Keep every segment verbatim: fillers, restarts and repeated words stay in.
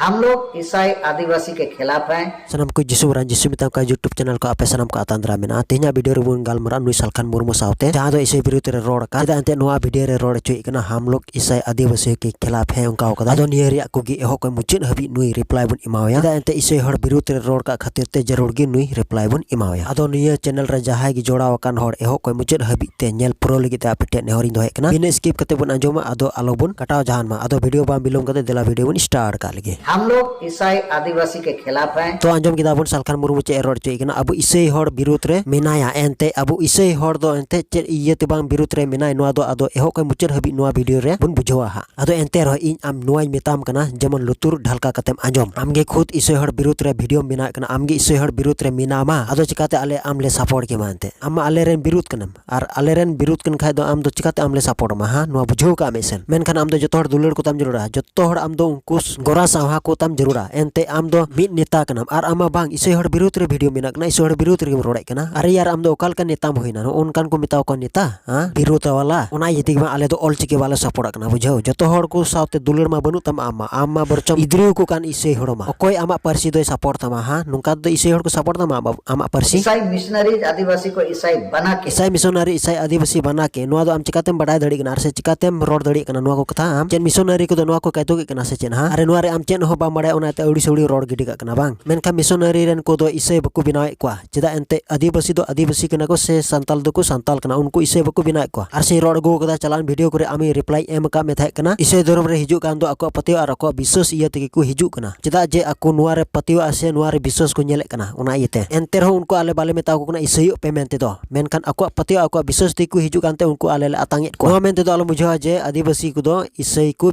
हम लोग ईसाई आदिवासी के खिलाफ हैं। ᱥᱟᱱᱟᱢ ᱠᱚ ᱡᱤᱥᱩ ᱢᱟᱨᱟᱝ ᱡᱤᱥᱩ ᱢᱮᱛᱟᱢ ᱠᱟᱱ YouTube channel ᱠᱚ ᱟᱯᱮ ᱥᱟᱱᱟᱢ ᱠᱚ ᱟᱛᱟᱝ ᱫᱟᱨᱟᱢ ᱢᱮᱱᱟᱜᱼᱟ᱾ ᱛᱮᱦᱮᱧᱟᱜ video ᱨᱮᱵᱚᱱ ᱜᱟᱞᱢᱟᱨᱟᱜᱼᱟ ᱱᱩᱭ ᱥᱟᱞᱠᱷᱟᱱ ᱢᱩᱨᱢᱩ ᱥᱟᱶᱛᱮ, ᱡᱟᱦᱟᱸ ᱫᱚ ᱤᱥᱟᱹᱭ ᱵᱤᱨᱩᱫᱷ ᱨᱮ ᱨᱚᱲ ᱟᱠᱟᱫ᱾ ᱪᱮᱫᱟᱜ ᱮᱱᱛᱮ ᱱᱚᱣᱟ video ᱨᱮ ᱨᱚᱲ ᱦᱚᱪᱚᱭᱮᱫ ᱠᱟᱱᱟ, ᱦᱟᱢ ᱞᱳᱜ ᱤᱥᱟᱭ ᱟᱹᱫᱤᱵᱟᱹᱥᱤ ᱠᱮ ᱠᱷᱤᱞᱟᱯ ᱦᱮ, ᱚᱱᱠᱟ ᱠᱟᱫᱟ᱾ ᱟᱫᱚ ᱱᱤᱭᱟᱹ ᱨᱮᱭᱟᱜ ᱠᱩᱠᱤ ᱮᱦᱚᱵ ᱠᱷᱚᱱ ᱢᱩᱪᱟᱹᱫ ᱦᱟᱹᱵᱤᱡ ᱱᱩᱭ reply ᱵᱚᱱ ᱮᱢᱟᱣᱟᱭᱟ᱾ ᱪᱮᱫᱟᱜ ᱮᱱᱛᱮ ᱤᱥᱟᱹᱭ ᱦᱚᱲ ᱵᱤᱨᱩᱫᱷ ᱨᱮ ᱨᱚᱲ ᱠᱟᱜ ᱠᱷᱟᱹᱛᱤᱨ ᱛᱮ ᱡᱟᱹᱨᱩᱲ ᱜᱮ ᱱᱩᱭ reply ᱵᱚᱱ ᱮᱢᱟᱣᱟᱭᱟ᱾ ᱟᱫᱚ ᱱᱤᱭᱟᱹ channel ᱨᱮ ᱡᱟᱦᱟᱸᱭ ᱜᱮ ᱡᱚᱲᱟᱣ ᱟᱠᱟᱱ ᱦᱚᱲ ᱮᱦᱚᱵ ᱠᱷᱚᱱ ᱢᱩᱪᱟᱹᱫ ᱦᱟᱹᱵᱤᱡ ᱛᱮ ᱧᱮᱞ ᱯᱩᱨᱟᱹᱣ ᱞᱟᱹᱜᱤᱫ ᱛᱮ ᱟᱯᱮ ᱴᱷᱮᱱ ᱱᱮᱦᱚᱨᱤᱧ ᱫᱚᱦᱚᱭᱮᱫ ᱠᱟᱱᱟ, ᱵᱤᱱᱟᱹ skip ᱠᱟᱛᱮ ᱵᱚᱱ ᱟᱸᱡᱚᱢᱟ, ᱟᱫᱚ ᱟᱞᱚ ᱵᱚᱱ ᱠᱟᱴᱟᱣ ᱡᱟᱦᱟᱱ ᱢᱟ᱾ ᱟᱫᱚ video ᱵᱟᱝ ᱵᱤᱞᱚᱢ ᱠᱟᱛᱮ ᱫᱮᱞᱟ video ᱵᱚᱱ start ᱠᱟᱜ ᱞᱮᱜᱮ᱾ हम लोग ईसाई आदिवासी के खिलाफ हैं। ᱛᱚ ᱟᱸᱡᱚᱢ ᱠᱮᱫᱟ ᱵᱚᱱ ᱥᱟᱞᱠᱷᱟᱱ ᱢᱩᱨᱢᱩ ᱪᱮᱫ ᱮ ᱨᱚᱲ ᱦᱚᱪᱚᱭᱮᱫ ᱠᱟᱱᱟ, ᱟᱵᱚ ᱤᱥᱟᱹᱭ ᱦᱚᱲ ᱵᱤᱨᱩᱫᱷ ᱨᱮ ᱢᱮᱱᱟᱭᱟ᱾ ᱮᱱᱛᱮ ᱟᱵᱚ ᱤᱥᱟᱹᱭ ᱦᱚᱲ ᱫᱚ ᱮᱱᱛᱮ ᱪᱮᱫ ᱤᱭᱟᱹᱛᱮ ᱵᱟᱝ ᱵᱤᱨᱩᱫᱷ ᱨᱮ ᱢᱮᱱᱟᱭ, ᱱᱚᱣᱟ ᱫᱚ ᱟᱫᱚ ᱮᱦᱚᱵ ᱠᱷᱚᱱ ᱢᱩᱪᱟᱹᱫ ᱦᱟᱹᱵᱤᱡ ᱱᱚᱣᱟ video ᱨᱮ ᱵᱚᱱ ᱵᱩᱡᱷᱟᱹᱣᱟ ᱦᱟᱸᱜ᱾ ᱟᱫᱚ ᱮᱱᱛᱮ ᱨᱮᱦᱚᱸ ᱤᱧ ᱟᱢ ᱱᱚᱣᱟᱧ ᱢᱮᱛᱟᱢ ᱠᱟᱱᱟ, ᱡᱮᱢᱚᱱ ᱞᱩᱛᱩᱨ ᱰᱷᱟᱞᱠᱟ ᱠᱟᱛᱮᱢ ᱟᱸᱡᱚᱢ᱾ ᱟᱢᱜᱮ ᱠᱷᱩᱫ ᱤᱥᱟᱹᱭ ᱦᱚᱲ ᱵᱤᱨᱩᱫᱷ ᱨᱮ video ᱵᱮᱱᱟᱣᱮᱫ ᱠᱟᱱᱟ, ᱟᱢᱜᱮ ᱤᱥᱟᱹᱭ ᱦᱚᱲ ᱵᱤᱨᱩᱫᱷ ᱨᱮ ᱢᱮᱱᱟᱢᱟ, ᱟᱫᱚ ᱪᱤᱠᱟᱛᱮ ᱟᱞᱮ ᱟᱢ ᱞᱮ support ᱠᱮᱢᱟ ᱮᱱᱛᱮ? ᱟᱢ ᱢᱟ ᱟᱞᱮᱨᱮᱱ ᱵᱤᱨᱩᱫᱷ ᱠᱟᱱᱟᱢ, ᱟᱨ ᱟᱞᱮᱨᱮᱱ ᱵᱤᱨᱩᱫᱷ ᱠᱟᱱ ᱠᱷᱟᱡ ᱫᱚ ᱟᱢ ᱫᱚ ᱪᱤᱠᱟᱛᱮ ᱟᱢ ᱞᱮ support ᱟᱢᱟ, ᱦᱟ? ᱱᱚᱣᱟ ᱵᱩᱡᱷᱟᱹᱣ ᱠᱟᱜ ᱢᱮ ᱥᱮᱱ᱾ ᱢᱮᱱᱠᱷᱟᱱ ᱟᱢ ᱫᱚ ᱡᱚᱛᱚ ᱦᱚᱲ ᱫᱩᱞᱟᱹᱲ ᱠᱚᱛᱟᱢ ᱡᱟᱹᱨᱩᱲᱟ, ᱡᱚᱛᱚ ᱦᱚᱲ ᱟᱢ ᱫᱚ ᱩᱱᱠᱩ ᱜᱚᱨᱟ ᱥᱟᱶᱦᱟ ᱠᱚᱛᱟᱢ ᱡᱟᱹᱨᱩᱲᱟ᱾ ᱮᱱᱛᱮ ᱟᱢ ᱫᱚ ᱢᱤᱫ ᱱᱮᱛᱟ ᱠᱟᱱᱟᱢ, ᱟᱨ ᱟᱢ ᱢᱟ ᱵᱟᱝ ᱤᱥᱟᱹᱭ ᱦᱚᱲ ᱵᱤᱨᱩᱫᱷ ᱨᱮ video ᱢᱮᱱᱟᱜ ᱠᱟᱱᱟ, ᱤᱥᱟᱹᱭ ᱦᱚᱲ ᱵᱤᱨᱩᱫᱷ ᱨᱮᱜᱮᱢ ᱨᱚᱲᱮᱫ ᱠᱟᱱᱟ᱾ ᱟᱨᱮ ᱭᱟᱨ, ᱟᱢ ᱫᱚ ᱚᱠᱟ ᱞᱮᱠᱟᱱ ᱱᱮᱛᱟᱢ ᱦᱩᱭᱱᱟ? ᱱᱚᱜᱼᱚ ᱱᱚᱝᱠᱟᱱ ᱠᱚ ᱢᱮᱛᱟᱣ ᱠᱚᱣᱟ ᱱᱮᱛᱟ, ᱦᱟ? ᱵᱤᱨᱩᱫᱷ ᱣᱟᱞᱟ᱾ ᱚᱱᱟ ᱤᱭᱟᱹ ᱛᱮᱜᱮ ᱢᱟ ᱟᱞᱮ ᱫᱚ ᱚᱞ ᱪᱤᱠᱤ ᱵᱟᱞᱮ support ᱠᱟᱱᱟ, ᱵᱩᱡᱷᱟᱹᱣ? ᱡᱚᱛᱚ ᱦᱚᱲ ᱠᱚ ᱥᱟᱶᱛᱮ ᱫᱩᱞᱟᱹᱲ ᱢᱟ ᱵᱟᱹᱱᱩᱜ ᱛᱟᱢᱟ ᱟᱢ ᱢᱟ, ᱟᱢ ᱢᱟ ᱵᱚᱨᱪᱚᱢ ᱤᱫᱽᱨᱤᱭᱟᱹ ᱠᱚ ᱠᱟᱱ ᱤᱥᱟᱹᱭ ᱦᱚᱲ ᱢᱟ᱾ ᱚᱠᱚᱭ ᱟᱢᱟᱜ ᱯᱟᱹᱨᱥᱤ ᱫᱚᱭ support ᱛᱟᱢᱟ, ᱦᱟ? ᱱᱚᱝᱠᱟ ᱫᱚ ᱤᱥᱟᱹᱭ ᱦᱚᱲ ᱠᱚ support ᱛᱟᱢᱟ ᱟᱢᱟᱜ, ᱟᱢᱟᱜ ᱯᱟᱹᱨᱥᱤ? ईसाई मिशनरीज आदिवासी को ईसाई बना के। ᱤᱥᱟᱹᱭ ᱢᱤᱥᱚᱱᱟᱨᱤ ᱤᱥᱟᱹᱭ ᱟᱹᱫᱤᱵᱟᱹᱥᱤ ᱵᱟᱱᱟ ᱠᱮ, ᱱᱚᱣᱟ ᱫᱚ ᱟᱢ ᱪᱤᱠᱟᱛᱮᱢ ᱵᱟᱰᱟᱭ ᱫᱟᱲᱮᱭᱟᱜ ᱠᱟᱱᱟ? ᱟᱨ ᱥᱮ ᱪᱤᱠᱟᱛᱮᱢ ᱨᱚᱲ ᱫᱟᱲᱮᱭᱟᱜ ᱠᱟᱱᱟ ᱱᱚᱣᱟ ᱠᱚ ᱠᱟᱛᱷᱟ? ᱟᱢ ᱪᱮᱫ ᱢᱤᱥᱚᱱᱟᱨᱤ ᱠᱚᱫᱚ ᱱᱚᱣᱟ ᱠᱚ ᱠᱟᱭᱛᱩᱠᱮᱫ ᱠᱟᱱᱟ ᱥᱮ ᱪᱮᱫ, ᱦᱟ? ᱟᱨᱮ, ᱱᱚᱣᱟ ᱨᱮ ᱟᱢ ᱪᱮᱫ ᱦᱚᱸ ᱵᱟᱢ ᱵᱟᱰᱟᱭᱟ, ᱚᱱᱟᱛᱮ ᱟᱹᱣᱲᱤ ᱥᱟᱹᱣᱲᱤ ᱨᱚᱲ ᱜᱤᱰᱤ ᱠᱟᱜ ᱠᱟᱱᱟ ᱵᱟᱝ? ᱢᱮᱱᱠᱷᱟᱱ ᱢᱤᱥᱚᱱᱟᱨᱤ ᱨᱮᱱ ᱠᱚᱫᱚ ᱤᱥᱟᱹᱭ ᱵᱟᱠᱚ ᱵᱮᱱᱟᱣᱮᱫ ᱠᱚᱣᱟ᱾ ᱪᱮᱫᱟᱜ ᱮᱱᱛᱮ ᱟᱹᱫᱤᱵᱟᱹᱥᱤ ᱫᱚ ᱟᱹᱫᱤᱵᱟᱹᱥᱤ ᱠᱟᱱᱟ ᱠᱚ ᱥᱮ ᱥᱟᱱᱛᱟᱞ ᱫᱚᱠᱚ ᱥᱟᱱᱛᱟᱞ ᱠᱟᱱᱟ, ᱩᱱᱠᱩ ᱤᱥᱟᱹᱭ ᱵᱟᱠᱚ ᱵᱮᱱᱟᱣᱮᱫ ᱠᱚᱣᱟ᱾ ᱟᱨ ᱥᱮᱧ ᱨᱚᱲ ᱟᱹᱜᱩ ᱟᱠᱟᱫᱟ ᱪᱟᱞᱟᱱ video ᱠᱚᱨᱮ, ᱟᱢᱤᱧ reply ᱮᱢ ᱟᱠᱟᱫ ᱢᱮ ᱛᱟᱦᱮᱸ ᱠᱟᱱᱟ, ᱤᱥᱟᱹᱭ ᱫᱷᱚᱨᱚᱢ ᱨᱮ ᱦᱤᱡᱩᱜ ᱠᱟᱱ ᱫᱚ ᱟᱠᱚᱣᱟᱜ ᱯᱟᱹᱛᱭᱟᱹᱣ ᱟᱨ ᱟᱠᱚᱣᱟᱜ ᱵᱤᱥᱣᱟᱥ ᱤᱭᱟᱹ ᱛᱮᱜᱮ ᱠᱚ ᱦᱤᱡᱩᱜ ᱠᱟᱱᱟ᱾ ᱪᱮᱫᱟᱜ ᱡᱮ ᱟᱠᱚ ᱱᱚᱣᱟ ᱨᱮ ᱯᱟᱹᱛᱭᱟᱹᱣ ᱥᱮ ᱱᱚᱣᱟ ᱨᱮ ᱵᱤᱥᱣᱟᱥ ᱠᱚ ᱧᱮᱞᱮᱫ ᱠᱟᱱᱟ, ᱚᱱᱟ ᱤᱭᱟᱹᱛᱮ᱾ ᱮᱱᱛᱮ ᱨᱮᱦᱚᱸ ᱩᱱᱠᱩ ᱟᱞᱮ ᱵᱟᱞᱮ ᱢᱮᱛᱟ ᱠᱚ ᱠᱟᱱᱟ ᱤᱥᱟᱹᱭᱚᱜ ᱯᱮ ᱢᱮᱱᱛᱮ ᱫᱚ, ᱢᱮᱱᱠᱷᱟᱱ ᱟᱠᱚᱣᱟᱜ ᱯᱟᱹᱛᱭᱟᱹᱣ ᱟᱠᱚᱣᱟᱜ ᱵᱤᱥᱣᱟᱥ ᱛᱮᱜᱮ ᱠᱚ ᱦᱤᱡᱩᱜ ᱠᱟᱱᱛᱮ ᱩᱱᱠᱩ ᱟᱞᱮ ᱞᱮ ᱟᱛᱟᱝ ᱮᱫ ᱠᱚᱣᱟ᱾ ᱱᱚᱣᱟ ᱢᱮᱱᱛᱮ ᱫᱚ ᱟᱞᱚᱢ ᱵᱩᱡᱷᱟᱹᱣᱟ ᱡᱮ ᱟᱹᱫᱤᱵᱟᱹᱥᱤ ᱠᱚᱫᱚ ᱤᱥᱟᱹᱭ ᱠᱚ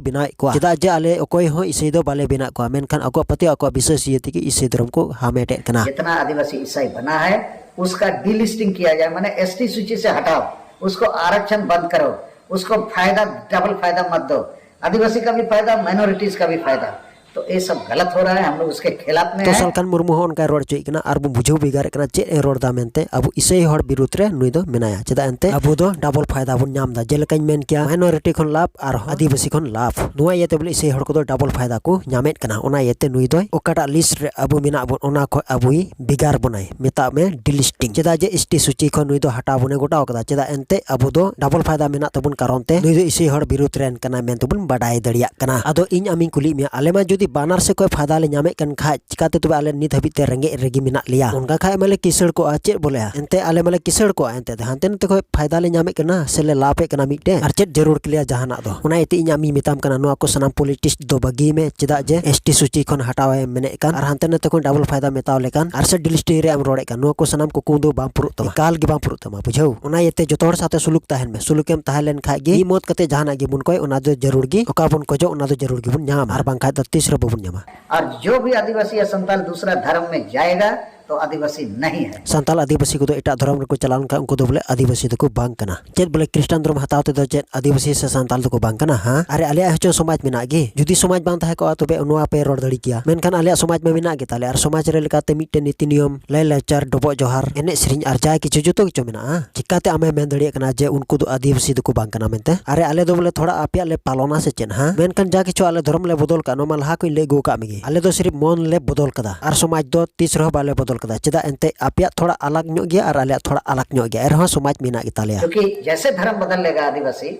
ᱵᱮᱱᱟᱣᱮᱫ ᱠᱚᱣᱟ, ᱪᱮᱫᱟᱜ ᱡᱮ ᱟᱞᱮ ᱚᱠᱚᱭ ᱦᱚᱸ ᱤᱥᱟᱹᱭ ᱫᱚ ᱵᱟᱞᱮ ᱵᱮᱱᱟᱣᱮᱫ ᱠᱚᱣᱟ, ᱢᱮᱱᱠᱷᱟᱱ ᱟᱠᱚᱣᱟᱜ ᱯᱟᱹᱛᱭᱟᱹᱣ ᱟᱠᱚᱣᱟᱜ ᱵᱤᱥᱣᱟᱥ ᱤᱭᱟᱹ ᱛᱮᱜᱮ ᱤᱥᱟᱹᱭ ᱫᱷᱚᱨᱚᱢ ᱠᱚ ᱦᱟᱢᱮᱴᱮᱫ ᱠᱟᱱᱟ᱾ जितना आदिवासी ईसाई बना है, उसका डीलिस्टिंग किया जाए, माने एसटी सूची से हटाओ, उसको आरक्षण बंद करो, उसको फायदा, डबल फायदा मत दो। आदिवासी का भी फायदा, माइनॉरिटीज का भी फायदा। तो ये सब गलत हो रहा है, हम लोग उसके खिलाफ में तो हैं। ᱥᱟᱞᱠᱷᱟᱱ ᱢᱩᱨᱢᱩ ᱦᱚᱸ ᱚᱱᱠᱟᱭ ᱨᱚᱲ ᱦᱚᱪᱚᱭᱮᱫ ᱠᱟᱱᱟ ᱟᱨ ᱵᱚᱱ ᱵᱩᱡᱷᱟᱹᱣ ᱵᱷᱮᱜᱟᱨᱮᱫ ᱠᱟᱱᱟ ᱪᱮᱫ ᱮ ᱨᱚᱲ ᱮᱫᱟ ᱢᱮᱱᱛᱮ᱾ ᱟᱵᱚ ᱤᱥᱟᱹᱭ ᱦᱚᱲ ᱵᱤᱨᱩᱫᱷ ᱨᱮ ᱱᱩᱭ ᱫᱚ ᱢᱮᱱᱟᱭᱟ, ᱪᱮᱫᱟᱜ ᱮᱱᱛᱮ ᱟᱵᱚ ᱫᱚ ᱰᱟᱵᱚᱞ ᱯᱷᱟᱭᱫᱟ ᱵᱚᱱ ᱧᱟᱢ ᱮᱫᱟ᱾ ᱡᱮᱞᱮᱠᱟᱧ ᱢᱮᱱ ᱠᱮᱭᱟ, ᱢᱟᱭᱱᱚᱨᱤᱴᱤ ᱠᱷᱚᱱ ᱞᱟᱵᱷ ᱟᱨ ᱟᱹᱫᱤᱵᱟᱹᱥᱤ ᱠᱷᱚᱱ ᱞᱟᱵᱷ᱾ ᱱᱚᱣᱟ ᱤᱭᱟᱹᱛᱮ ᱵᱚᱞᱮ ᱤᱥᱟᱹᱭ ᱦᱚᱲ ᱠᱚᱫᱚ ᱰᱟᱵᱚᱞ ᱯᱷᱟᱭᱫᱟ ᱠᱚ ᱧᱟᱢᱮᱫ ᱠᱟᱱᱟ᱾ ᱚᱱᱟ ᱤᱭᱟᱹᱛᱮ ᱱᱩᱭ ᱫᱚᱭ ᱚᱠᱟᱴᱟᱜ ᱞᱤᱥᱴ ᱨᱮ ᱟᱵᱚ ᱢᱮᱱᱟᱜ ᱵᱚᱱ, ᱚᱱᱟ ᱠᱷᱚᱱ ᱟᱵᱚᱭ ᱵᱷᱮᱜᱟᱨ ᱵᱚᱱᱟᱭ, ᱢᱮᱛᱟᱜ ᱢᱮ ᱰᱤᱞᱤᱥᱴᱤᱝ᱾ ᱪᱮᱫᱟᱜ ᱡᱮ ᱮᱥ ᱴᱤ ᱥᱩᱪᱤ ᱠᱷᱚᱱ ᱱᱩᱭ ᱫᱚ ᱦᱟᱴᱟᱣ ᱵᱚᱱᱮ ᱜᱚᱴᱟᱣ ᱠᱟᱫᱟ᱾ ᱪᱮᱫᱟᱜ ᱮᱱᱛᱮ ᱟᱵᱚ ᱫᱚ ᱰᱟᱵᱚᱞ ᱯᱷᱟᱭᱫᱟ ᱢᱮᱱᱟᱜ ᱛᱟᱵᱚᱱ ᱠᱟᱨᱚᱱ ᱛᱮ ᱱᱩᱭ ᱫᱚ ᱤᱥᱟᱹᱭ ᱦᱚᱲ ᱵᱤᱨᱩᱫᱷ ᱨᱮᱱ ᱠᱟᱱᱟᱭ ᱢᱮᱱᱛᱮ ᱵᱚᱱ ᱵᱟᱰᱟᱭ ᱫᱟᱲᱮᱭᱟᱜ ᱠᱟᱱᱟ᱾ ᱟᱫᱚ ᱤᱧ ᱟᱢᱤᱧ ᱠᱩᱞᱤᱭᱮᱫ ᱢᱮᱭᱟ, ᱟᱞᱮ ᱢᱟ ᱡᱩᱫᱤ ᱵᱟᱱᱟᱨ ᱥᱮᱫ ᱠᱷᱚᱱ ᱯᱷᱟᱭᱫᱟ ᱞᱮ ᱧᱟᱢᱮᱫ ᱠᱟᱱ ᱠᱷᱟᱡ, ᱪᱤᱠᱟᱛᱮ ᱛᱚᱵᱮ ᱟᱞᱮ ᱱᱤᱛ ᱦᱟᱹᱵᱤᱡ ᱛᱮ ᱨᱮᱸᱜᱮᱡ ᱨᱮᱜᱮ ᱢᱮᱱᱟᱜ ᱞᱮᱭᱟ? ᱚᱱᱠᱟ ᱠᱷᱟᱡ ᱢᱟᱞᱮ ᱠᱤᱥᱟᱹᱲ ᱠᱚᱜᱼᱟ, ᱪᱮᱫ ᱵᱚᱞᱮ? ᱮᱱᱛᱮ ᱟᱞᱮ ᱢᱟᱞᱮ ᱠᱤᱥᱟᱹᱲ ᱠᱚᱜᱼᱟ, ᱮᱱᱛᱮ ᱦᱟᱱᱛᱮ ᱱᱟᱛᱮ ᱠᱷᱚᱱ ᱯᱷᱟᱭᱫᱟ ᱞᱮ ᱧᱟᱢᱮᱫ ᱠᱟᱱᱟ ᱥᱮ ᱞᱮ ᱞᱟᱵᱷ ᱮᱫ ᱠᱟᱱᱟ ᱢᱤᱫᱴᱮᱡ, ᱟᱨ ᱪᱮᱫ ᱡᱟᱹᱨᱩᱲ ᱠᱮᱞᱮᱭᱟ ᱡᱟᱦᱟᱱᱟᱜ ᱫᱚ? ᱚᱱᱟ ᱤᱭᱟᱹᱛᱮ ᱤᱧ ᱟᱢᱤᱧ ᱢᱮᱛᱟᱢ ᱠᱟᱱᱟ, ᱱᱚᱣᱟ ᱠᱚ ᱥᱟᱱᱟᱢ ᱯᱚᱞᱤᱴᱤᱠᱥ ᱫᱚ ᱵᱟᱹᱜᱤᱭ ᱢᱮ᱾ ᱪᱮᱫᱟᱜ ᱡᱮ ᱮᱥ ᱴᱤ ᱥᱩᱪᱤ ᱠᱷᱚᱱ ᱦᱟᱴᱟᱣ ᱮ ᱢᱮᱱᱮᱫ ᱠᱟᱱ ᱟᱨ ᱦᱟᱱᱛᱮ ᱱᱟᱛᱮ ᱠᱷᱚᱱ ᱰᱟᱵᱚᱞ ᱯᱷᱟᱭᱫᱟ ᱢᱮᱛᱟᱣ ᱞᱮᱠᱟᱱ ᱟᱨ ᱥᱮ ᱰᱤᱞᱤᱥᱴᱤᱝ ᱨᱮᱭᱟᱜ ᱮᱢ ᱨᱚᱲᱮᱫ ᱠᱟᱱ, ᱱᱚᱣᱟ ᱠᱚ ᱥᱟᱱᱟᱢ ᱠᱩᱠᱢᱩ ᱫᱚ ᱵᱟᱝ ᱯᱩᱨᱟᱹᱜ ᱛᱟᱢᱟ, ᱮᱠᱟᱞ ᱜᱮ ᱵᱟᱝ ᱯᱩᱨᱟᱹᱜ ᱛᱟᱢᱟ, ᱵᱩᱡᱷᱟᱹᱣ? ᱚᱱᱟ ᱤᱭᱟᱹᱛᱮ ᱡᱚᱛᱚ ᱦᱚᱲ ᱥᱟᱶᱛᱮ ᱥᱩᱞᱩᱠ ᱛᱟᱦᱮᱱ ᱢᱮ᱾ ᱥᱩᱞᱩᱠᱮᱢ ᱛᱟᱦᱮᱸ ᱞᱮᱱ ᱠᱷᱟᱡ ᱜᱮ ᱢᱤᱫ ᱢᱚᱛ ᱠᱟᱛᱮ ᱡᱟᱦᱟᱱᱟᱜ ᱜᱮᱵᱚᱱ ᱠᱚᱭ, ᱚᱱᱟ ᱫᱚ ᱡᱟᱹᱨᱩᱲ ᱜᱮ, ᱚᱠᱟ ᱵᱚᱱ ᱠᱷᱚᱡᱚᱜ ᱚᱱᱟ ᱫᱚ ᱡᱟᱹᱨᱩᱲ ᱜᱮᱵᱚᱱ ᱧᱟᱢᱟ, ᱟᱨ ᱵᱟᱝᱠᱷᱟᱡ ᱫᱚ ᱛᱤᱥ ᱨᱮᱦᱚᱸ ᱵᱟᱵᱚᱱ ᱧᱟᱢᱟ᱾ और जो भी आदिवासी या संताल दूसरा धर्म में जाएगा तो आदिवासी नहीं है। ᱥᱟᱱᱛᱟᱞ ᱟᱹᱫᱤᱵᱟᱹᱥᱤ ᱠᱚᱫᱚ ᱮᱴᱟᱜ ᱫᱷᱚᱨᱚᱢ ᱨᱮᱠᱚ ᱪᱟᱞᱟᱣ ᱞᱮᱱᱠᱷᱟᱱ ᱩᱱᱠᱩ ᱫᱚ ᱵᱚᱞᱮ ᱟᱹᱫᱤᱵᱟᱹᱥᱤ ᱫᱚᱠᱚ ᱵᱟᱝ ᱠᱟᱱᱟ᱾ ᱪᱮᱫ ᱵᱚᱞᱮ ᱠᱷᱨᱤᱥᱴᱟᱱ ᱫᱷᱚᱨᱚᱢ ᱦᱟᱛᱟᱣ ᱛᱮᱫᱚ ᱪᱮᱫ ᱟᱹᱫᱤᱵᱟᱹᱥᱤ ᱥᱮ ᱥᱟᱱᱛᱟᱞ ᱫᱚᱠᱚ ᱵᱟᱝ ᱠᱟᱱᱟ? ᱦᱮᱸ, ᱟᱨᱮ, ᱟᱞᱮᱭᱟᱜ ᱦᱚᱸ ᱪᱚᱝ ᱥᱚᱢᱟᱡᱽ ᱢᱮᱱᱟᱜ ᱜᱮ᱾ ᱡᱩᱫᱤ ᱥᱚᱢᱟᱡᱽ ᱵᱟᱝ ᱛᱟᱦᱮᱸ ᱠᱚᱜᱼᱟ ᱛᱚᱵᱮ ᱱᱚᱣᱟ ᱯᱮ ᱨᱚᱲ ᱫᱟᱲᱮ ᱠᱮᱭᱟ, ᱢᱮᱱᱠᱷᱟᱱ ᱟᱞᱮᱭᱟᱜ ᱥᱚᱢᱟᱡᱽ ᱢᱟ ᱢᱮᱱᱟᱜ ᱜᱮ ᱛᱟᱞᱮ, ᱟᱨ ᱥᱚᱢᱟᱡᱽ ᱨᱮ ᱞᱮᱠᱟᱛᱮ ᱢᱤᱫᱴᱮᱱ ᱱᱤᱛᱤ ᱱᱤᱭᱚᱢ, ᱞᱟᱭ ᱞᱟᱠᱪᱟᱨ, ᱰᱚᱵᱚᱜ ᱡᱚᱦᱟᱨ, ᱮᱱᱮᱡ ᱥᱮᱨᱮᱧ ᱟᱨ ᱡᱟ ᱠᱤᱪᱷᱩ ᱡᱚᱛᱚ ᱠᱤᱪᱷᱩ ᱢᱮᱱᱟᱜᱼᱟ᱾ ᱪᱤᱠᱟᱛᱮ ᱟᱢᱮᱢ ᱢᱮᱱ ᱫᱟᱲᱮᱭᱟᱜ ᱠᱟᱱᱟ ᱡᱮ ᱩᱱᱠᱩ ᱫᱚ ᱟᱹᱫᱤᱵᱟᱹᱥᱤ ᱫᱚᱠᱚ ᱵᱟᱝ ᱠᱟᱱᱟ ᱢᱮᱱᱛᱮ? ᱟᱨᱮ, ᱟᱞᱮ ᱫᱚ ᱵᱚᱞᱮ ᱛᱷᱚᱲᱟ ᱟᱯᱮᱭᱟᱜ ᱞᱮ ᱯᱟᱞᱚᱱᱟ ᱥᱮ ᱪᱮᱫ? ᱦᱮᱸ, ᱢᱮᱱᱠᱷᱟᱱ ᱡᱟ ᱠᱤᱪᱷᱩ ᱟᱞᱮ ᱫᱷᱚᱨᱚᱢ ᱞᱮ ᱵᱚᱫᱚᱞ ᱠᱟᱜ, ᱱᱚᱣᱟ ᱢᱟ ᱞᱟᱦᱟ ᱠᱷᱚᱱ ᱞᱟᱹᱭ ᱟᱹᱜᱩ ᱟᱠᱟᱫ ᱢᱮᱜᱮ, ᱟᱞᱮ ᱫᱚ ᱥᱤᱨᱤᱯ ᱢᱚᱱ ᱞᱮ ᱵᱚᱫᱚᱞ ᱠᱟᱫᱟ ᱟᱨ ᱥᱚᱢᱟᱡᱽ ᱫᱚ ᱛᱤᱥ ᱨᱮᱦᱚᱸ ᱵᱟᱞᱮ ᱵᱚᱫᱚᱞ ᱠᱟᱫᱟ᱾ ᱪᱮᱫᱟᱜ ᱮᱱᱛᱮ ᱟᱯᱮᱭᱟᱜ ᱛᱷᱚᱲᱟ ᱟᱞᱟᱜᱽ ᱧᱚᱜ ᱜᱮᱭᱟ ᱟᱨ ᱟᱞᱮᱭᱟᱜ ᱛᱷᱚᱲᱟ ᱟᱞᱟᱜᱽ ᱧᱚᱜ ᱜᱮᱭᱟ, ᱮᱱᱨᱮᱦᱚᱸ ᱥᱚᱢᱟᱡᱽ ᱢᱮᱱᱟᱜ ᱜᱮᱛᱟᱞᱮᱭᱟ᱾ क्योंकि जैसे धर्म बदल लेगा आदिवासी,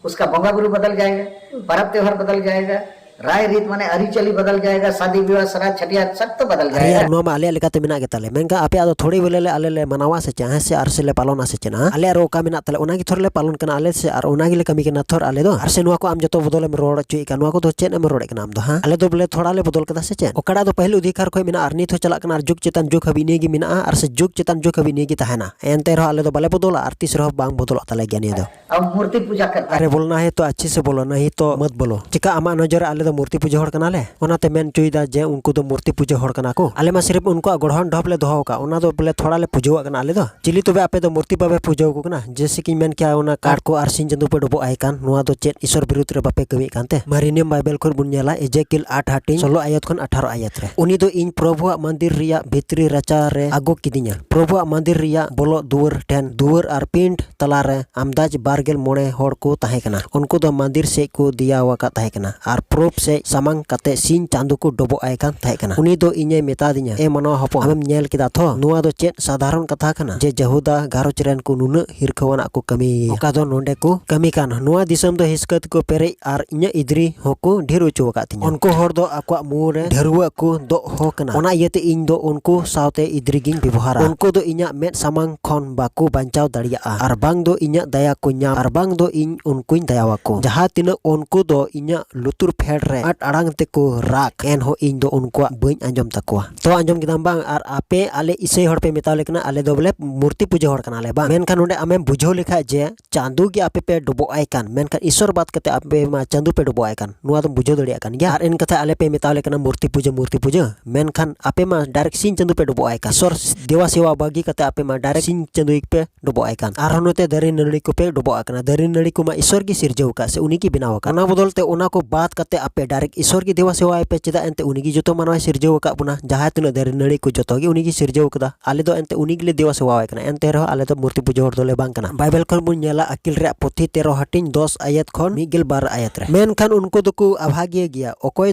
उसका बोंगा बुरु बदल जाएगा, परब त्योहार बदल जाएगा, राय रीत माने अरिचली बदल जाएगा, शादी विवाह, श्राद्ध, छठियार, सब तो बदल ᱟᱨᱮ ᱭᱟᱨ, जाएगा। ᱱᱚᱣᱟ ᱢᱟ ᱟᱞᱮᱭᱟᱜ ᱞᱮᱠᱟᱛᱮ ᱢᱮᱱᱟᱜ ᱜᱮᱛᱟᱞᱮ, ᱢᱮᱱᱠᱷᱟᱱ ᱟᱯᱮᱭᱟᱜ ᱫᱚ ᱛᱷᱚᱲᱤ ᱵᱚᱞᱮ ᱞᱮ, ᱟᱞᱮ ᱞᱮ ᱢᱟᱱᱟᱣᱟ ᱥᱮ ᱪᱮᱫ? ᱦᱮᱸ ᱥᱮ, ᱟᱨ ᱥᱮ ᱞᱮ ᱯᱟᱞᱚᱱᱟ ᱥᱮ ᱪᱮᱫ? ᱦᱮᱸ? ᱟᱞᱮᱭᱟᱜ ᱨᱮ ᱚᱠᱟ ᱢᱮᱱᱟᱜ ᱛᱟᱞᱮ, ᱚᱱᱟ ᱜᱮ ᱛᱷᱚᱨ ᱞᱮ ᱯᱟᱞᱚᱱ ᱠᱟᱱᱟ ᱟᱞᱮ ᱥᱮ, ᱟᱨ ᱚᱱᱟ ᱜᱮᱞᱮ ᱠᱟᱹᱢᱤ ᱠᱟᱱᱟ ᱛᱷᱚᱨ ᱟᱞᱮ ᱫᱚ᱾ ᱟᱨ ᱥᱮ ᱱᱚᱣᱟ ᱠᱚ ᱟᱢ ᱡᱚᱛᱚ ᱵᱚᱫᱚᱞᱮᱢ ᱨᱚᱲ ᱦᱚᱪᱚᱭᱮᱫ ᱠᱟᱱ, ᱱᱚᱣᱟ ᱠᱚᱫᱚ ᱪᱮᱫ ᱮᱢ ᱨᱚᱲᱮᱫ ᱠᱟᱱᱟ ᱟᱢ ᱫᱚ? ᱦᱮᱸ? ᱟᱞᱮ ᱫᱚ ᱵᱚᱞᱮ ᱛᱷᱚᱲᱟ ᱞᱮ ᱵᱚᱫᱚᱞ ᱠᱟᱫᱟ ᱥᱮ ᱪᱮᱫ? ᱚᱠᱟᱴᱟᱜ ᱫᱚ ᱯᱟᱹᱦᱤᱞ ᱚᱫᱷᱤᱠᱟᱨ ᱠᱷᱚᱱ ᱢᱮᱱᱟᱜᱼᱟ ᱟᱨ ᱱᱤᱛ ᱦᱚᱸ ᱪᱟᱞᱟᱜ ᱠᱟᱱᱟ ᱟᱨ ᱡᱩᱜᱽ ᱪᱮᱛᱟᱱ ᱡᱩᱜᱽ ᱦᱟᱹᱵᱤᱡ ᱱᱤᱭᱟᱹ ᱜᱮ ᱢᱮᱱᱟᱜᱼᱟ ᱟᱨ ᱥᱮ ᱡᱩᱜᱽ ᱪᱮᱛᱟᱱ ᱡᱩᱜᱽ ᱦᱟᱹᱵᱤᱡ ᱱᱤᱭᱟᱹ ᱜᱮ ᱛᱟᱦᱮᱱᱟ᱾ ᱮᱱᱛᱮ ᱨᱮᱦᱚᱸ ᱟᱞᱮ ᱫᱚ ᱵᱟᱞᱮ ᱵᱚᱫᱚᱞᱟ ᱟᱨ ᱛᱤᱥ ᱨᱮᱦᱚᱸ ᱵᱟᱝ ᱵᱚᱫᱚᱞᱚᱜ ᱛᱟᱞᱮ ᱜᱮᱭᱟ ᱱᱤᱭᱟᱹ ᱫᱚ᱾ अब मूर्ति पूजा करता है। अरे बोलना है तो अच्छे से बोलो, नहीं तो मत बोलो। ᱪᱮᱠᱟ ᱟᱢᱟᱜ ᱱᱚᱡᱚᱨ ᱨᱮ ᱟᱞᱮ ᱫᱚ ᱢᱩᱨᱛᱤ ᱯᱩᱡᱟᱹ ᱦᱚᱲ ᱠᱟᱱᱟᱞᱮ, ᱚᱱᱟᱛᱮ ᱢᱮᱱ ᱦᱚᱪᱚᱭᱮᱫᱟ ᱡᱮ ᱩᱱᱠᱩ ᱫᱚ ᱢᱩᱨᱛᱤ ᱯᱩᱡᱟᱹ ᱦᱚᱲ ᱠᱟᱱᱟ ᱠᱚ᱾ ᱟᱞᱮ ᱢᱟ ᱥᱤᱨᱯ ᱩᱱᱠᱩᱣᱟᱜ ᱜᱚᱲᱦᱚᱱ ᱰᱷᱚᱯ ᱞᱮ ᱫᱚᱦᱚ ᱟᱠᱟᱫ, ᱚᱱᱟ ᱫᱚ ᱵᱚᱞᱮ ᱛᱷᱚᱲᱟ ᱞᱮ ᱯᱩᱡᱟᱹᱣᱟᱜ ᱠᱟᱱᱟ ᱟᱞᱮ ᱫᱚ᱾ ᱪᱤᱞᱤ ᱛᱚᱵᱮ ᱟᱯᱮ ᱫᱚ ᱢᱩᱨᱛᱤ ᱵᱟᱯᱮ ᱯᱩᱡᱟᱹ ᱟᱠᱚ ᱠᱟᱱᱟ? ᱡᱮᱭᱥᱮ ᱠᱤᱧ ᱢᱮᱱ ᱠᱮᱭᱟ, ᱚᱱᱟ ᱠᱟᱴ ᱠᱚ ᱟᱨ ᱥᱤᱧ ᱪᱟᱸᱫᱚ ᱯᱮ ᱰᱚᱵᱚᱜ ᱟᱭ ᱠᱟᱱ, ᱱᱚᱣᱟ ᱫᱚ ᱪᱮᱫ ᱤᱥᱚᱨ ᱵᱤᱨᱩᱫᱷ ᱨᱮ ᱵᱟᱯᱮ ᱠᱟᱹᱢᱤᱭᱮᱫ ᱠᱟᱱᱛᱮ? ᱢᱟᱨᱤᱱᱤᱭᱟᱢ ᱵᱟᱭᱵᱮᱞ ᱠᱷᱚᱱ ᱵᱚᱱ ᱧᱮᱞᱟ, ᱮᱡᱮᱠᱤᱞ ᱟᱴ ᱦᱟᱹᱴᱤᱧ ᱥᱳᱞᱳ ᱟᱭᱟᱛ ᱠᱷᱚᱱ ᱟᱴᱷᱟᱨᱚ ᱟᱭᱟᱛ ᱨᱮ, ᱩᱱᱤ ᱫᱚ ᱤᱧ ᱯᱨᱚᱵᱷᱩᱣᱟᱜ ᱢᱚᱱᱫᱤᱨ ᱨᱮᱭᱟᱜ ᱵᱷᱤᱛᱨᱤ ᱨᱟᱪᱟ ᱨᱮ ᱟᱹᱜᱩ ᱠᱤᱫᱤᱧᱟ᱾ ᱯᱨᱚᱵᱷᱩᱣᱟᱜ ᱢᱚᱱᱫᱤᱨ ᱨᱮᱭᱟᱜ ᱵᱚᱞᱚᱜ ᱫᱩᱣᱟᱹᱨ ᱴᱷᱮᱱ, ᱫᱩᱣᱟᱹᱨ ᱟᱨ ᱯᱤᱸᱰ ᱛᱟᱞᱟᱨᱮ ᱟᱢᱫᱟᱡᱽ ᱵᱟᱨ ᱜᱮᱞ ᱢᱚᱬᱮ ᱦᱚᱲ ᱠᱚ ᱛᱟᱦᱮᱸ ᱠᱟᱱᱟ᱾ ᱩᱱᱠᱩ ᱫᱚ ᱢᱚᱱᱫᱤᱨ ᱥᱮᱫ ᱠᱚ ᱫᱮᱭᱟᱣᱟᱠᱟᱫ ᱛᱟᱦᱮᱸ ᱠᱟᱱᱟ ᱟᱨ ᱯᱩᱨᱩᱵ ᱥᱮᱫ ᱥᱟᱢᱟᱝ ᱠᱟᱛᱮ ᱥᱤᱧ ᱪᱟᱸᱫᱚ ᱠᱚ ᱰᱚᱵᱚᱜ ᱟᱭ ᱠᱟᱱ ᱛᱟᱦᱮᱸ ᱠᱟᱱᱟ᱾ ᱩᱱᱤ ᱫᱚ ᱤᱧᱮ ᱢᱮᱛᱟᱫᱤᱧᱟ, "ᱮ ᱢᱟᱱᱣᱟ ᱦᱚᱯᱚᱱ, ᱟᱢᱮᱢ ᱧᱮᱞ ᱠᱮᱫᱟ ᱛᱷᱚ? ᱱᱚᱣᱟ ᱫᱚ ᱪᱮᱫ ᱥᱟᱫᱷᱟᱨᱚᱱ ᱠᱟᱛᱷᱟ ᱠᱟᱱᱟ ᱡᱮ ᱡᱮᱦᱩᱫᱟ ᱜᱷᱟᱨᱚᱸᱡᱽ ᱨᱮᱱ ᱠᱚ ᱱᱩᱱᱟᱹᱜ ᱦᱤᱨᱠᱷᱟᱹᱣᱟᱱᱟᱜ ᱠᱚ ᱠᱟᱹᱢᱤᱭᱮᱭᱟ? ᱚᱠᱟ ᱫᱚ ᱱᱚᱰᱮ ᱠᱚ ᱠᱟᱹᱢᱤ ᱠᱟᱱ? ᱱᱚᱣᱟ ᱫᱤᱥᱚᱢ ᱫᱚ ᱦᱤᱥᱠᱟᱹ ᱛᱮᱠᱚ ᱯᱮᱨᱮᱡ ᱟᱨ ᱤᱧᱟᱹᱜ ᱤᱫᱽᱨᱤ ᱦᱚᱸᱠᱚ ᱰᱷᱮᱨ ᱦᱚᱪᱚ ᱟᱠᱟᱫ ᱛᱤᱧᱟ᱾ ᱩᱱᱠᱩ ᱦᱚᱲ ᱫᱚ ᱟᱠᱚᱣᱟᱜ ᱢᱩ ᱨᱮ ᱰᱷᱟᱹᱨᱣᱟᱹᱜ ᱠᱚ ᱫᱚᱜ ᱦᱚ ᱠᱟᱱᱟ᱾ ᱚᱱᱟ ᱤᱭᱟᱹᱛᱮ ᱤᱧ ᱫᱚ ᱩᱱᱠᱩ ᱥᱟᱶᱛᱮ ᱤᱫᱽᱨᱤ ᱜᱤᱧ ᱵᱮᱵᱚᱦᱟᱨᱟ᱾ ᱩᱱᱠᱩ ᱫᱚ ᱤᱧᱟᱹᱜ ᱢᱮᱫ ᱥᱟᱢᱟᱝ ᱠᱷᱚᱱ ᱵᱟᱠᱚ ᱵᱟᱧᱪᱟᱣ ᱫᱟᱲᱮᱭᱟᱜᱼᱟ, ᱟᱨ ᱵᱟᱝ ᱫᱚ ᱤᱧᱟᱹᱜ ᱫᱟᱭᱟ ᱠᱚ ᱧᱟᱢ, ᱟᱨ ᱵᱟᱝ ᱫᱚ ᱤᱧ ᱩᱱᱠᱩᱧ ᱫᱟᱭᱟᱣᱟᱠᱚ᱾ ᱡᱟᱦᱟᱸ ᱛᱤᱱᱟᱹᱜ ᱩᱱᱠᱩ ᱫᱚ ᱤᱧᱟᱹᱜ ᱞᱩᱛᱩᱨ ᱯᱷᱮᱰ ᱨᱮ ᱟᱸᱴ ᱟᱲᱟᱝ ᱛᱮᱠᱚ ᱨᱟᱜ, ᱮᱱᱦᱚᱸ ᱤᱧ ᱫᱚ ᱩᱱᱠᱩᱣᱟᱜ ᱵᱟᱹᱧ ᱟᱸᱡᱚᱢ ᱛᱟᱠᱚᱣᱟ᱾" ᱛᱚ ᱟᱸᱡᱚᱢ ᱠᱮᱫᱟᱢ ᱵᱟᱝ? ᱟᱨ ᱟᱯᱮ ᱟᱞᱮ ᱤᱥᱟᱹᱭ ᱦᱚᱲ ᱯᱮ ᱢᱮᱛᱟᱣ ᱞᱮ ᱠᱟᱱᱟ, ᱟᱞᱮ ᱫᱚ ᱵᱚᱞᱮ ᱢᱩᱨᱛᱤ ᱯᱩᱡᱟᱹ ᱦᱚᱲ ᱠᱟᱱᱟᱞᱮ ᱵᱟᱝ? ᱢᱮᱱᱠᱷᱟᱱ ᱱᱚᱰᱮ ᱟᱢᱮᱢ ᱵᱩᱡᱷᱟᱹᱣ ᱞᱮᱠᱷᱟᱡ ᱡᱮ ᱪᱟᱸᱫᱚ ᱜᱮ ᱟᱯᱮ ᱯᱮ ᱰᱚᱵᱚᱜ ᱟᱭ ᱠᱟᱱ, ᱢᱮᱱᱠᱷᱟᱱ ᱤᱥᱚᱨ ᱵᱟᱫ ᱠᱟᱛᱮ ᱟᱯᱮ ᱢᱟ ᱪᱟᱸᱫᱚ ᱯᱮ ᱰᱚᱵᱚᱜ ᱟᱭ ᱠᱟᱱ, ᱱᱚᱣᱟ ᱫᱚᱢ ᱵᱩᱡᱷᱟᱹᱣ ᱫᱟᱲᱮᱭᱟᱜ ᱠᱟᱱ ᱜᱮᱭᱟ᱾ ᱟᱨ ᱮᱱ ᱠᱟᱛᱷᱟ ᱟᱞᱮ ᱯᱮ ᱢᱮᱛᱟᱣ ᱞᱮ ᱠᱟᱱᱟ ᱢᱩᱨᱛᱤ ᱯᱩᱡᱟᱹ, ᱢᱩᱨᱛᱤ ᱯᱩᱡᱟᱹ, ᱢᱮᱱᱠᱷᱟᱱ ᱟᱯᱮ ᱢᱟ direct ᱥᱤᱧ ᱪᱟᱸᱫᱚ ᱯᱮ ᱰᱚᱵᱚᱜ ᱟᱭ ᱠᱟᱱ᱾ ᱤᱥᱚᱨ ᱫᱮᱣᱟ ᱥᱮᱣᱟ ᱵᱟᱹᱜᱤ ᱠᱟᱛᱮ ᱟᱯᱮ ᱢᱟ direct ᱥᱤᱧ ᱪᱟᱸᱫᱚ ᱜᱮᱯᱮ ᱰᱚᱵᱚᱜ ᱟᱭ ᱠᱟᱱ᱾ ᱟᱨᱦᱚᱸ ᱱᱚᱛᱮ ᱫᱟᱨᱮ ᱱᱟᱹᱲᱤ ᱠᱚᱯᱮ ᱰᱚᱵᱚᱜ ᱟᱜ ᱠᱟᱱᱟ᱾ ᱫᱟᱨᱮ ᱱᱟᱹᱲᱤ ᱠᱚᱢᱟ ᱤᱥᱚᱨ ᱜᱮ ᱥᱤᱨᱡᱟᱹᱣ ᱟᱠᱟᱫ ᱥᱮ ᱩᱱᱤ ᱜᱮ ᱵᱮᱱᱟᱣ ᱟᱠᱟᱫ᱾ ᱚᱱᱟ ᱵᱚᱫᱚᱞ ᱛᱮ ᱚᱱᱟ ᱠᱚ ᱵᱟᱫ ᱠᱟᱛᱮ ᱟᱯᱮ direct ᱤᱥᱚᱨ ᱜᱮ ᱫᱮᱣᱟ ᱥᱮᱣᱟᱭ ᱯᱮ, ᱪᱮᱫᱟᱜ? ᱮᱱᱛᱮ ᱩᱱᱤ ᱜᱮ ᱡᱚᱛᱚ ᱢᱟᱱᱣᱟᱭ ᱥᱤᱨᱡᱟᱹᱣ ᱟᱠᱟᱫ ᱵᱚᱱᱟ᱾ ᱡᱟᱦᱟᱸ ᱛᱤᱱᱟᱹᱜ ᱫᱟᱨᱮ ᱱᱟᱹᱲᱤ ᱠᱚ ᱡᱚᱛᱚ ᱜᱮ ᱩᱱᱤ ᱜᱮ ᱥᱤᱨᱡᱟᱹᱣ ᱟᱠᱟᱫᱟ᱾ ᱟᱞᱮ ᱫᱚ ᱮᱱᱛᱮ ᱩᱱᱤ ᱜᱮᱞᱮ ᱫᱮᱣᱟ ᱥᱮᱣᱟᱣᱟᱭ ᱠᱟᱱᱟ, ᱮᱱᱛᱮ ᱨᱮᱦᱚᱸ ᱟᱞᱮ ᱫᱚ ᱢᱩᱨᱛᱤ ᱯᱩᱡᱟᱹ ᱦᱚᱲ ᱫᱚᱞᱮ ᱵᱟᱝ ᱠᱟᱱᱟ᱾ ᱵᱟᱭᱵᱮᱞ ᱠᱷᱚᱱ ᱵᱚᱱ ᱧᱮᱞᱟ, ᱟᱹᱠᱤᱞ ᱨᱮᱭᱟᱜ ᱯᱩᱛᱷᱤ ᱛᱮᱨᱚ ᱦᱟᱹᱴᱤᱧ ᱫᱚᱥ ᱟᱭᱟᱛ ᱠᱷᱚᱱ ᱢᱤᱫ ᱜᱮᱞ ᱵᱟᱨ ᱟᱭᱟᱛ ᱨᱮ, ᱢᱮᱱᱠᱷᱟᱱ ᱩᱱᱠᱩ ᱫᱚᱠᱚ ᱟᱵᱷᱟᱜᱤᱭᱟᱹ ᱜᱮᱭᱟ, ᱚᱠᱚᱭ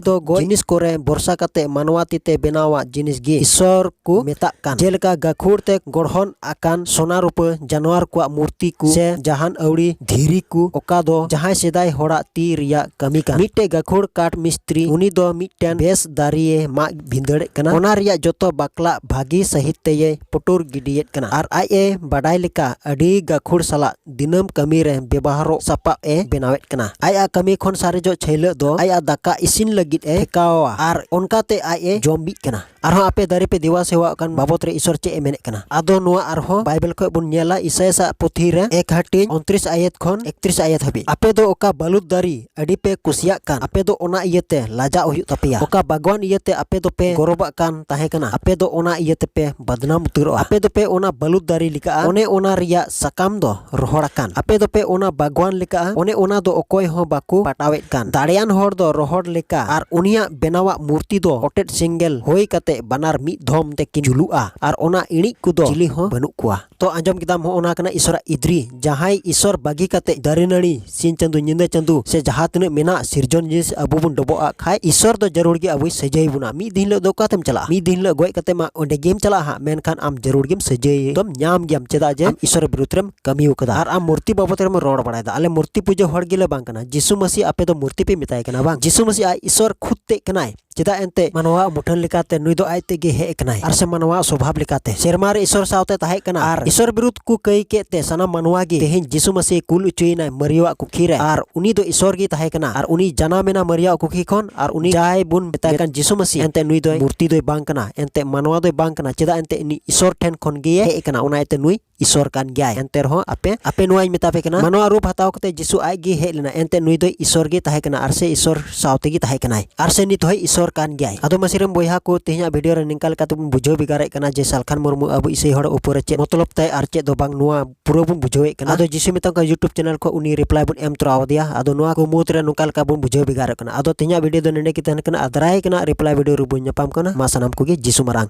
ᱫᱚ ᱜᱚᱡ ᱡᱤᱱᱤᱥ ᱠᱚᱨᱮ ᱵᱷᱚᱨᱥᱟ ᱠᱟᱛᱮ ᱢᱟᱱᱣᱟ ᱛᱤ ᱛᱮ ᱵᱮᱱᱟᱣᱟᱜ ᱡᱤᱱᱤᱥ ᱜᱮ ᱤᱥᱚᱨ ᱠᱚ ᱢᱮᱛᱟᱜ ᱠᱟᱱ, ᱡᱮᱞᱮᱠᱟ ᱜᱟᱹᱠᱷᱩᱲ ᱛᱮ ᱜᱚᱲᱦᱚᱱ ᱟᱠᱟᱱ ᱥᱚᱱᱟ ᱨᱩᱯᱟᱹ ᱡᱟᱱᱣᱟᱨ ᱠᱚᱣᱟᱜ ᱢᱩᱨᱛᱤ ᱠᱚ ᱥᱮ ᱡᱟᱦᱟᱱ ᱟᱹᱣᱲᱤ ᱫᱷᱤᱨᱤ ᱠᱚ, ᱚᱠᱟ ᱫᱚ ᱡᱟᱦᱟᱸᱭ ᱥᱮᱫᱟᱭ ᱦᱚᱲᱟᱜ ᱛᱤ ᱨᱮᱭᱟᱜ ᱠᱟᱹᱢᱤ ᱠᱟᱱ᱾ ᱢᱤᱫᱴᱮᱡ ᱜᱟᱹᱠᱷᱩᱲ ᱠᱟᱴ ᱢᱤᱥᱛᱨᱤ, ᱩᱱᱤ ᱫᱚ ᱢᱤᱫᱴᱮᱱ ᱵᱮᱥ ᱫᱟᱨᱮᱭᱮ ᱢᱟᱜ ᱵᱷᱤᱸᱫᱟᱹᱲᱮᱫ ᱠᱟᱱᱟ, ᱚᱱᱟ ᱨᱮᱭᱟᱜ ᱡᱚᱛᱚ ᱵᱟᱠᱞᱟᱜ ᱵᱷᱟᱹᱜᱤ ᱥᱟᱹᱦᱤᱡ ᱛᱮᱭᱮ ᱯᱩᱴᱩᱨ ᱜᱤᱰᱤᱭᱮᱫ ᱠᱟᱱᱟ, ᱟᱨ ᱟᱡ ᱮ ᱵᱟᱰᱟᱭ ᱞᱮᱠᱟ ᱟᱹᱰᱤ ᱜᱟᱹᱠᱷᱩᱲ ᱥᱟᱞᱟᱜ ᱫᱤᱱᱟᱹᱢ ᱠᱟᱹᱢᱤ ᱨᱮ ᱵᱮᱵᱚᱦᱟᱨᱚᱜ ᱥᱟᱯᱟᱵ ᱮ ᱵᱮᱱᱟᱣᱮᱫ ᱠᱟᱱᱟ᱾ ᱟᱡᱟᱜ ᱠᱟᱹᱢᱤ ᱠᱷᱚᱱ ᱥᱟᱨᱮᱡᱚᱜ ᱪᱷᱟᱹᱭᱞᱟᱹᱜ ᱫᱚ ᱟᱡᱟᱜ ᱫᱟᱠᱟ ᱤᱥᱤᱱ ᱞᱟᱹᱜᱤᱫ ᱮ ᱴᱷᱮᱠᱟᱣᱟ, ᱟᱨ ᱚᱱᱠᱟᱛᱮ ᱟᱡ ᱮ ᱡᱚᱢ ᱵᱤᱜ ᱠᱟᱱᱟ᱾ ᱟᱨᱦᱚᱸ ᱟᱯᱮ ᱫᱟᱨᱮ ᱯᱮ ᱫᱮᱣᱟ ᱥᱮᱣᱟᱣᱟᱜ ᱠᱟᱱ ᱵᱟᱵᱚᱛ ᱨᱮ ᱤᱥᱚᱨ ᱪᱮᱫ ᱮ ᱢᱮᱱᱮᱫ ᱠᱟᱱᱟ? ᱟᱫᱚ ᱱᱚᱣᱟ ᱟᱨᱦᱚᱸ ᱵᱟᱭᱵᱮᱞ ᱠᱷᱚᱱ ᱵᱚᱱ ᱧᱮᱞᱟ, ᱤᱥᱟᱭᱟᱥᱟᱜ ᱯᱩᱛᱷᱤ ᱨᱮ ᱮᱠ ᱦᱟᱹᱴᱤᱧ ᱩᱱᱛᱨᱤᱥ ᱟᱭᱟᱛ ᱠᱷᱚᱱ ᱮᱠᱛᱨᱤᱥ ᱟᱭᱟᱛ ᱦᱟᱹᱵᱤᱡ, ᱟᱯᱮ ᱫᱚ ᱚᱠᱟ ᱵᱟᱹᱞᱩᱫ ᱫᱟᱨᱮ ᱟᱹᱰᱤ ᱯᱮ ᱠᱩᱥᱤᱭᱟᱜ ᱠᱟᱱ, ᱟᱯᱮ ᱫᱚ ᱚᱱᱟ ᱤᱭᱟᱹᱛᱮ ᱞᱟᱡᱟᱜ ᱦᱩᱭᱩᱜ ᱛᱟᱯᱮᱭᱟ᱾ ᱚᱠᱟ ᱵᱟᱜᱽᱣᱟᱱ ᱤᱭᱟᱹᱛᱮ ᱟᱯᱮ ᱫᱚᱯᱮ ᱜᱚᱨᱚᱵᱟᱜ ᱠᱟᱱ ᱛᱟᱦᱮᱸ ᱠᱟᱱᱟ, ᱟᱯᱮ ᱫᱚ ᱚᱱᱟ ᱤᱭᱟᱹ ᱛᱮᱯᱮ ᱵᱟᱫᱱᱟᱢ ᱩᱛᱟᱹᱨᱚᱜᱼᱟ᱾ ᱟᱯᱮ ᱫᱚᱯᱮ ᱚᱱᱟ ᱵᱟᱹᱞᱩᱫ ᱫᱟᱨᱮ ᱞᱮᱠᱟᱜᱼᱟ, ᱚᱱᱮ ᱚᱱᱟ ᱨᱮᱭᱟᱜ ᱥᱟᱠᱟᱢ ᱫᱚ ᱨᱚᱦᱚᱲ ᱟᱠᱟᱱ᱾ ᱟᱯᱮ ᱫᱚᱯᱮ ᱚᱱᱟ ᱵᱟᱜᱽᱣᱟᱱ ᱞᱮᱠᱟᱜᱼᱟ, ᱚᱱᱮ ᱚᱱᱟ ᱫᱚ ᱚᱠᱚᱭ ᱦᱚᱸ ᱵᱟᱠᱚ ᱯᱟᱴᱟᱣᱮᱫ ᱠᱟᱱ᱾ ᱫᱟᱲᱮᱭᱟᱱ ᱦᱚᱲ ᱫᱚ ᱨᱚᱦᱚᱲ ᱞᱮᱠᱟ, ᱟᱨ ᱩᱱᱤᱭᱟᱜ ᱵᱮᱱᱟᱣᱟᱜ ᱢᱩᱨᱛᱤ ᱫᱚ ᱚᱴᱮᱫ ᱥᱮᱸᱜᱮᱞ ᱦᱩᱭ ᱠᱟᱛᱮ ᱵᱟᱱᱟᱨ ᱢᱤᱫ ᱫᱷᱚᱢ ᱛᱮᱠᱤᱱ ᱡᱩᱞᱩᱜᱼᱟ, ᱟᱨ ᱚᱱᱟ ᱤᱬᱤᱡ ᱠᱚᱫᱚ ᱪᱤᱞᱤ ᱦᱚᱸ ᱵᱟᱹᱱᱩᱜ ᱠᱚᱣᱟ᱾ ᱛᱚ ᱟᱸᱡᱚᱢ ᱠᱮᱫᱟᱢ, ᱦᱚᱸ ᱚᱱᱟ ᱠᱟᱱᱟ ᱤᱥᱚᱨᱟᱜ ᱤᱫᱨᱤ᱾ ᱡᱟᱦᱟᱸᱭ ᱤᱥᱚᱨ ᱵᱟᱹᱜᱤ ᱠᱟᱛᱮ ᱫᱟᱨᱮ ᱱᱟᱹᱲᱤ, ᱥᱤᱧ ᱪᱟᱸᱫᱚ, ᱧᱤᱫᱟᱹ ᱪᱟᱸᱫᱚ ᱥᱮ ᱡᱟᱦᱟᱸ ᱛᱤᱱᱟᱹᱜ ᱢᱮᱱᱟᱜ ᱥᱤᱨᱡᱚᱱ ᱡᱤᱱᱤᱥ ᱟᱵᱚ ᱵᱚᱱ ᱰᱚᱵᱚᱜ ᱟᱜ ᱠᱷᱟᱡ, ᱤᱥᱚᱨ ᱫᱚ ᱡᱟᱹᱨᱩᱲ ᱜᱮ ᱟᱵᱚᱭ ᱥᱟᱹᱡᱟᱹᱭ ᱵᱚᱱᱟ᱾ ᱢᱤᱫ ᱫᱤᱱ ᱦᱤᱞᱳᱜ ᱫᱚ ᱚᱠᱟᱛᱮᱢ ᱪᱟᱞᱟᱜᱼᱟ? ᱢᱤᱫ ᱫᱤᱱ ᱦᱤᱞᱳᱜ ᱜᱚᱡ ᱠᱟᱛᱮ ᱢᱟ ᱚᱸᱰᱮ ᱜᱮᱢ ᱪᱟᱞᱟᱜᱼᱟ ᱦᱟᱸᱜ, ᱢᱮᱱᱠᱷᱟᱱ ᱟᱢ ᱡᱟᱹᱨᱩᱲ ᱜᱮᱢ ᱥᱟᱹᱡᱟᱹᱭ ᱫᱚᱢ ᱧᱟᱢ ᱜᱮᱭᱟᱢ, ᱪᱮᱫᱟᱜ ᱡᱮ ᱟᱢ ᱤᱥᱚᱨ ᱵᱤᱨᱩᱫᱷ ᱨᱮᱢ ᱠᱟᱹᱢᱤ ᱟᱠᱟᱫᱟ᱾ ᱟᱨ ᱟᱢ ᱢᱩᱨᱛᱤ ᱵᱟᱵᱚᱫ ᱨᱮᱢ ᱨᱚᱲ ᱵᱟᱲᱟᱭᱮᱫᱟ, ᱟᱞᱮ ᱢᱩᱨᱛᱤ ᱯᱩᱡᱟᱹ ᱦᱚᱲ ᱜᱮᱞᱮ ᱵᱟᱝ ᱠᱟᱱᱟ᱾ ᱡᱤᱥᱩ ᱢᱟᱹᱥᱤ ᱟᱯᱮ ᱫᱚ ᱢᱩᱨᱛᱤ ᱯᱮ ᱢᱮᱛᱟᱭ ᱠᱟᱱᱟ ᱵᱟᱝ? ᱡᱤᱥᱩ ᱢᱟᱹᱥᱤ ᱟᱡ ᱤᱥᱚᱨ ᱠᱷᱩᱫ ᱛᱮ ᱠᱟᱱᱟᱭ᱾ ᱪᱮᱫᱟᱜ ᱮᱱᱛᱮ ᱢᱟᱱᱣᱟ ᱢᱩᱴᱷᱟᱹᱱ ᱞᱮᱠᱟᱛᱮ ᱱᱩᱭ ᱫᱚ ᱟᱡ ᱛᱮᱜᱮ ᱦᱮᱡ ᱟᱠᱟᱱᱟᱭ, ᱟᱨ ᱥᱮ ᱢᱟᱱᱣᱟ ᱥᱚᱵᱷᱟᱵ ᱞᱮᱠᱟᱛᱮ ᱥᱮᱨᱢᱟ ᱨᱮ ᱤᱥᱚᱨ ᱥᱟᱶᱛᱮ ᱛᱟᱦᱮᱸ ᱠᱟᱱᱟ, ᱟᱨ ᱤᱥᱚᱨ ᱵᱤᱨᱩᱫᱷ ᱠᱚ ᱠᱟᱹᱭ ᱠᱮᱫ ᱛᱮ ᱥᱟᱱᱟᱢ ᱢᱟᱱᱣᱟ ᱜᱮ ᱛᱮᱦᱮᱧ ᱡᱤᱥᱩ ᱢᱟᱹᱥᱤ ᱠᱩᱞ ᱚᱪᱚᱭᱮᱱᱟᱭ ᱢᱟᱹᱨᱤᱭᱟᱣᱟᱜ ᱠᱩᱠᱷᱤ ᱨᱮ, ᱟᱨ ᱩᱱᱤ ᱫᱚ ᱤᱥᱚᱨ ᱜᱮ ᱛᱟᱦᱮᱸ ᱠᱟᱱᱟ, ᱟᱨ ᱩᱱᱤ ᱡᱟᱱᱟᱢᱮᱱᱟ ᱢᱟᱹᱨᱤᱭᱟᱣᱟᱜ ᱠᱩᱠᱷᱤ ᱠᱷᱚᱱ, ᱟᱨ ᱩᱱᱤ ᱡᱟᱦᱟᱸᱭ ᱵᱚᱱ ᱢᱮᱛᱟᱭ ᱠᱟᱱ ᱡᱤᱥᱩ ᱢᱟᱹᱥᱤ, ᱮᱱᱛᱮ ᱱᱩᱭ ᱫᱚ ᱢᱩᱨᱛᱤ ᱫᱚᱭ ᱵᱟᱝ ᱠᱟᱱᱟ, ᱮᱱᱛᱮ ᱢᱟᱱᱣᱟ ᱫᱚᱭ ᱵᱟᱝ ᱠᱟᱱᱟ, ᱪᱮᱫᱟᱜ ᱮᱱᱛᱮ ᱩᱱᱤ ᱤᱥᱚᱨ ᱴᱷᱮᱱ ᱠᱷᱚᱱ ᱜᱮ ᱦᱮᱡ ᱟᱠᱟᱱᱟ, ᱚᱱᱟ ᱤᱭᱟᱹᱛᱮ ᱱᱩᱭ ᱤᱥᱚᱨ ᱠᱟᱱ ᱜᱮᱭᱟᱭ᱾ ᱮᱱᱛᱮ ᱨᱮᱦᱚᱸ ᱟᱯᱮ, ᱟᱯᱮ ᱱᱚᱣᱟᱧ ᱢᱮᱛᱟ ᱯᱮ ᱠᱟᱱᱟ, ᱢᱟᱱᱣᱟ ᱨᱩᱯ ᱦᱟᱛᱟᱣ ᱠᱟᱛᱮ ᱡᱤᱥᱩ ᱟᱡ ᱜᱮ ᱦᱮᱡ ᱞᱮᱱᱟ, ᱮᱱᱛᱮ ᱱᱩᱭ ᱫᱚ ᱤᱥᱚᱨ ᱜᱮ ᱛᱟᱦᱮᱸ ᱠᱟᱱᱟ, ᱟᱨ ᱥᱮ ᱤᱥᱚᱨ ᱥᱟᱶ ᱛᱮᱜᱮ ᱛᱟᱦᱮᱸ ᱠᱟᱱᱟᱭ, ᱟᱨ ᱥᱮ ᱱᱤᱛ ᱦᱚᱸᱭ ᱤᱥᱚᱨ ᱠᱟᱱ ᱜᱮᱭᱟᱭ᱾ ᱟᱫᱚ ᱢᱟᱥᱮ ᱨᱮᱱ ᱵᱚᱭᱦᱟ ᱠᱚ, ᱛᱮᱦᱮᱧᱟᱜ ᱵᱷᱤᱰᱤᱭᱳ ᱨᱮ ᱱᱤᱝᱠᱟ ᱞᱮᱠᱟᱛᱮ ᱵᱚᱱ ᱵᱩᱡᱷᱟᱹᱣ ᱵᱷᱮᱜᱟᱨᱮᱫ ᱠᱟᱱᱟ ᱡᱮ ᱥᱟᱞᱠᱷᱟᱱ ᱢᱩᱨᱢᱩ ᱟᱵᱚ ᱤᱥᱟᱹᱭ ᱦᱚᱲ ᱩᱯᱚᱨ ᱨᱮ ᱪᱮᱫ ᱢᱚᱛᱞᱚᱵ ᱛᱟᱭ ᱟᱨ ᱪᱮᱫ ᱫᱚ ᱵᱟᱝ, ᱱᱚᱣᱟ ᱯᱩᱨᱟᱹ ᱵᱚᱱ ᱵᱩᱡᱷᱟᱹᱣᱮᱫ ᱠᱟᱱᱟ᱾ ᱟᱫᱚ ᱡᱤᱥᱩ ᱢᱮᱛᱟᱢ ᱠᱟᱱᱟ YouTube ᱪᱮᱱᱮᱞ ᱠᱷᱚᱱ ᱩᱱᱤ ᱨᱤᱯᱞᱟᱭ ᱵᱚᱱ ᱮᱢ ᱛᱚᱨᱟᱣ ᱟᱫᱮᱭᱟ᱾ ᱟᱫᱚ ᱱᱚᱣᱟ ᱠᱚ ᱢᱩᱫᱽ ᱨᱮ ᱱᱚᱝᱠᱟ ᱞᱮᱠᱟ ᱵᱚᱱ ᱵᱩᱡᱷᱟᱹᱣ ᱵᱷᱮᱜᱟᱨᱚᱜ ᱠᱟᱱᱟ᱾ ᱟᱫᱚ ᱛᱮᱦᱮᱧᱟᱜ ᱵᱷᱤᱰᱤᱭᱳ ᱫᱚ ᱱᱚᱰᱮ ᱜᱮ ᱛᱟᱦᱮᱱ ᱠᱟᱱᱟ, ᱟᱨ ᱫᱟᱨᱟᱭ ᱠᱟᱱᱟ ᱨᱤᱯᱞᱟᱭ ᱵᱷᱤᱰᱤᱭᱳ ᱨᱮᱵᱚᱱ ᱧᱟᱯᱟᱢ ᱠᱟᱱᱟ᱾ ᱢᱟ ᱥᱟᱱᱟᱢ ᱠᱚᱜᱮ ᱡᱤᱥᱩ ᱢᱟᱨᱟᱝ᱾